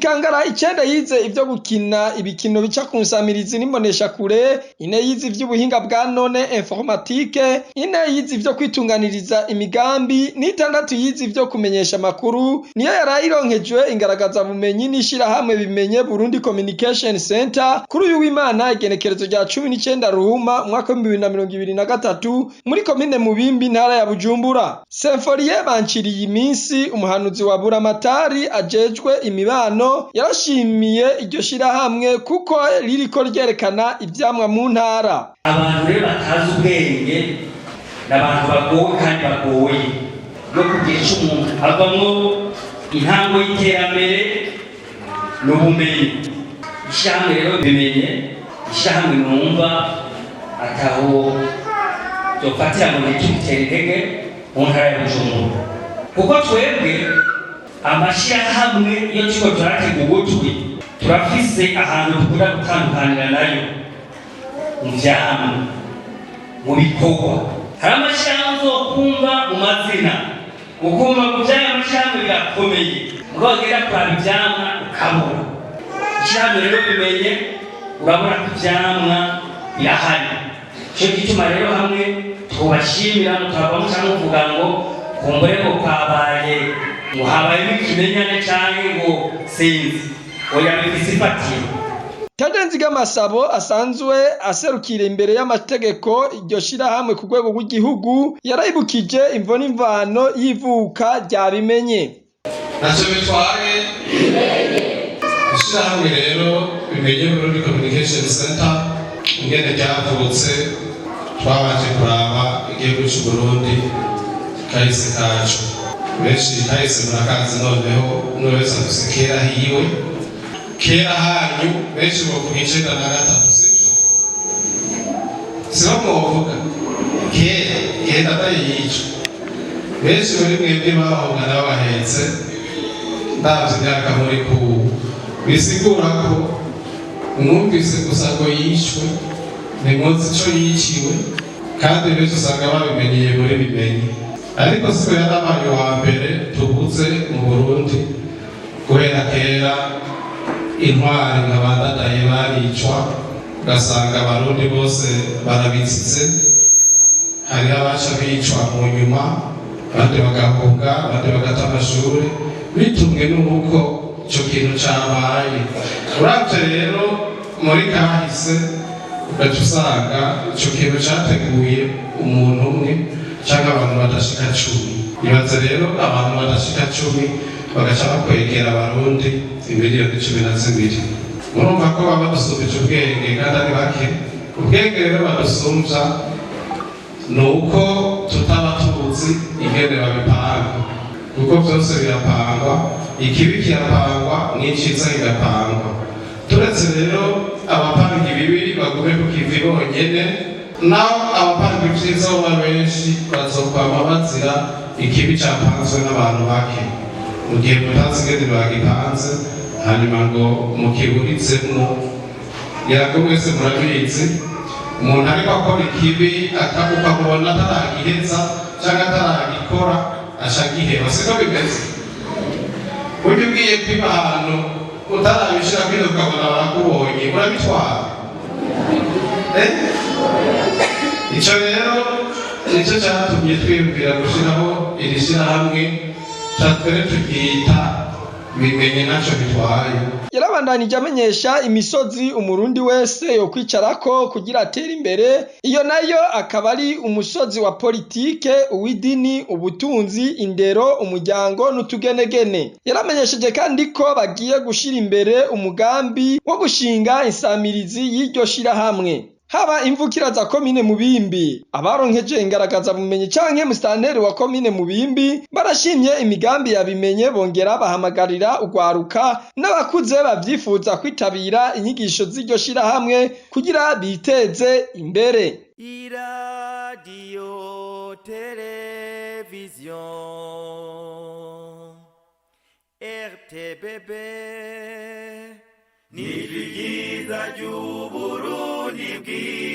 Imikangara 9 yize ivyo gukina ibikino bica ku nsamirizi n'imboneshakure, 4 yize ivy'ubuhinga bwa none informatique, 4 yize ivyo kwitunganiriza imigambi, n'6 yize ivyo kumenyesha amakuru, niyo yaraye ironkejwe ingaragazabumenyi n'ishirahamwe Bimenye Burundi Communication Center kuri uyu w'Imana igenekerezo rya 19 Ruhuma umwaka w'2023 muri komine Mubimbi, intara ya Bujumbura. Symforie Banciriye iminsi, umuhanuzi wa Buramatari ajejwe imibano, yarashimiye iryo shirahamwe kuko ririko ryerekana ivyamwa mu ntara. Abantu rero batazi ubwenge ni abantu bagowe kandi bagoye no kugira icyo umuntu avamwo. Intango y'iterambere ni ubumenyi. Ishyirahamwe rero Bimenye, ishyirahamwe numva ataho zofatira ngo ntitutere intege mu ntara ya Bujumbura, kuko twebwe amashyirahamwe iyo turiko turatega ugutwi turafise ahantu dukunda gutandukanira nayo mu vyamwa, mu bikorwa. Hari amashyirahamwe uzokumva mu mazina, ukumva ngo vyaya mashyirahamwe birakomeye, mugabo wagenda kuraba ivyamwa ukabura. Ishyirahamwe rero Bimenye, urabona ko ivyamwa birahari. Ico gituma rero hamwe tubashimira, mutava muca muvuga ngo kumbure ngo kwabaye, ngo habayemo ikimenyane canke ngo sinzi. Oya, bifise ifatiro. Tade Nzigamasabo, asanzwe aserukira imbere y'amategeko iryo shirahamwe ku rwego rw'igihugu, yarayibukije imvo n'imvano y'ivuka rya Bimenye. Ntacyo bitwaye. Ishyirahamwe rero Bimenye Burundi Communication Center, ingene ryavutse, twabanje kuraba igihugu cy'u Burundi, kahise kacu. Benshi kahise murakazi. Noneho umwe wese afise kera hiwe, kera hanyu. Benshi bovuga 93, sibyo? Siho mwovuga kera igihe Ndadaye yicwa. Benshi muri mwebwe bahunga n'abahetse, ndavye imyaka muri ku, bisigura ko mwumvise gusa ngo yishwe, ntimuzi ico yiciwe. Kandi benshi usanga babimenyeye muri Bimenye, ariko siko yarabaye uwa mbere tubuze mu Burundi. Guhera kera intwari nka ba Ndadaye baricwa, ugasanga Abarundi bose barabitsitse. Hariho abaca bicwa mu nyuma, abandi bagahunga, abandi bagata amashuri, bitumwe n'uko ico kintu cabaye. Uravye rero muri kahise, ugaca usanga ico kintu categuye umuntu umwe canke abantu badashika 10. Ibaze rero abantu badashika 10 bagaca bakwegera Abarundi imiliyoni 12. Murumva ko baba badusumbije ubwenge kandi ari bake. Ubwenge rero badusumvya ni uko tutaba tuzi ingene babipanga, kuko byose birapangwa. Ikibi kirapangwa n'iciza kigapangwa. Turetse rero abapanga ibibi bagume ku kivi bonyene, naho abapanga ivyiza boba benshi, bazokwama bazira ikibi capanzwe n'abantu bake. Mu gihe mutazi ingene bagipanze, hanyuma ngo mukiburizemwo, ngira ngo mwese murabizi, umuntu ariko akora ikibi ukamubona ataragiheza canke ataragikora, aca agiheba. Siko bimeze? Burya ugiye kwiba ahantu utarabishira kwino, ukabona barakubonye, urabitwara. Eh? Ico rero nicyo cyatumye twiyumvira gushiraho iri shirahamwe, twere turyita Bimenye Ntaco Bitwaye. Yarabandanije amenyesha imisozi Umurundi wese yokwicarako kugira atere imbere. Iyo nayo akaba ari umusozi wa politike, uw'idini, ubutunzi, indero, umuryango n'utugenegene. Yaramenyesheje kandi ko bagiye gushira imbere umugambi wo gushinga insamirizi y'iryo shirahamwe. Haba imvukira za komine Mubimbi, abaronkeje ingaragaza bumenyi canke musitanteri wa komine Mubimbi, barashimye imigambi yabimenye, bongera bahamagarira urwaruka n'abakuze bavyifuza kwitabira inyigisho z'iryo shirahamwe kugira biteze imbere. Iradiyo televiziyo RTBB ni ryiza ry'Uburundi bwiza.